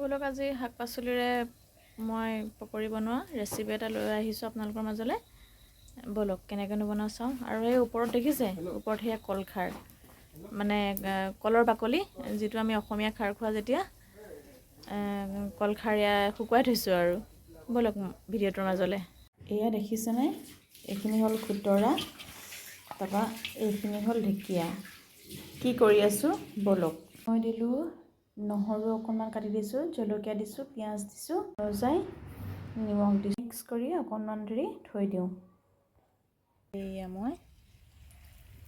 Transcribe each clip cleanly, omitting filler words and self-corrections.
ব'লক, আজি শাক পাচলিৰে মই পকৰি বনোৱা ৰেচিপি এটা লৈ আহিছোঁ আপোনালোকৰ মাজলৈ। ব'লক, কেনেকৈনো বনাওঁ চাওঁ। আৰু এই ওপৰত দেখিছে, ওপৰত সেয়া কলখাৰ, মানে কলৰ বাকলি, যিটো আমি অসমীয়া খাৰ খোৱা যেতিয়া কলখাৰ এয়া শুকুৱাই থৈছোঁ। আৰু ব'লক ভিডিঅ'টোৰ মাজলৈ। এয়া দেখিছেনে, এইখিনি হ'ল খুতৰা, তাৰপৰা এইখিনি হ'ল ঢেকীয়া। কি কৰি আছোঁ ব'লক। মই দিলোঁ নহৰু অকণমান কাটি দিছোঁ, জলকীয়া দিছোঁ, পিঁয়াজ দিছোঁ, ৰজাই নিমখ দিছোঁ, মিক্স কৰি অকণমান দেৰি থৈ দিওঁ। এয়া মই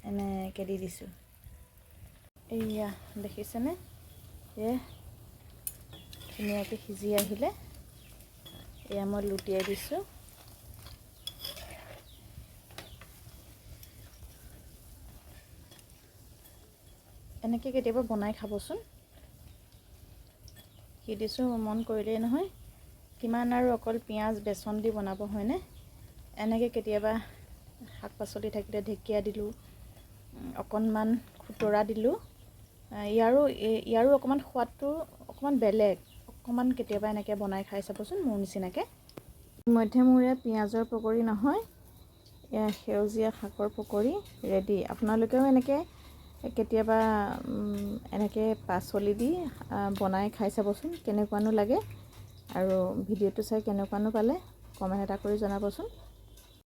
এনেকৈ দি দিছোঁ। এয়া দেখিছেনে, এয়া ধুনীয়াকৈ সিজি আহিলে। এয়া মই লুটিয়াই দিছোঁ। এনেকৈ কেতিয়াবা বনাই খাবচোন। কি দিছোঁ মন কৰিলেই নহয়, কিমান আৰু অকল পিঁয়াজ বেচন দি বনাব, হয়নে? এনেকৈ কেতিয়াবা শাক পাচলি থাকিলে ঢেকীয়া দিলোঁ, অকণমান খুতৰা দিলোঁ। ইয়াৰো অকণমান সোৱাদটো অকণমান বেলেগ। অকণমান কেতিয়াবা এনেকৈ বনাই খাই চাবচোন মোৰ নিচিনাকৈ। মধ্যে মোৰ ইয়াত পিঁয়াজৰ পকৰি নহয়, এয়া সেউজীয়া শাকৰ পকৰি ৰেডি। আপোনালোকেও এনেকৈ কেতিয়াবা এনেকৈ পাচলি দি বনাই খাই চাবচোন, কেনেকুৱানো লাগে। আৰু ভিডিঅ'টো চাই কেনেকুৱানো পালে কমেণ্ট এটা কৰি জনাবচোন।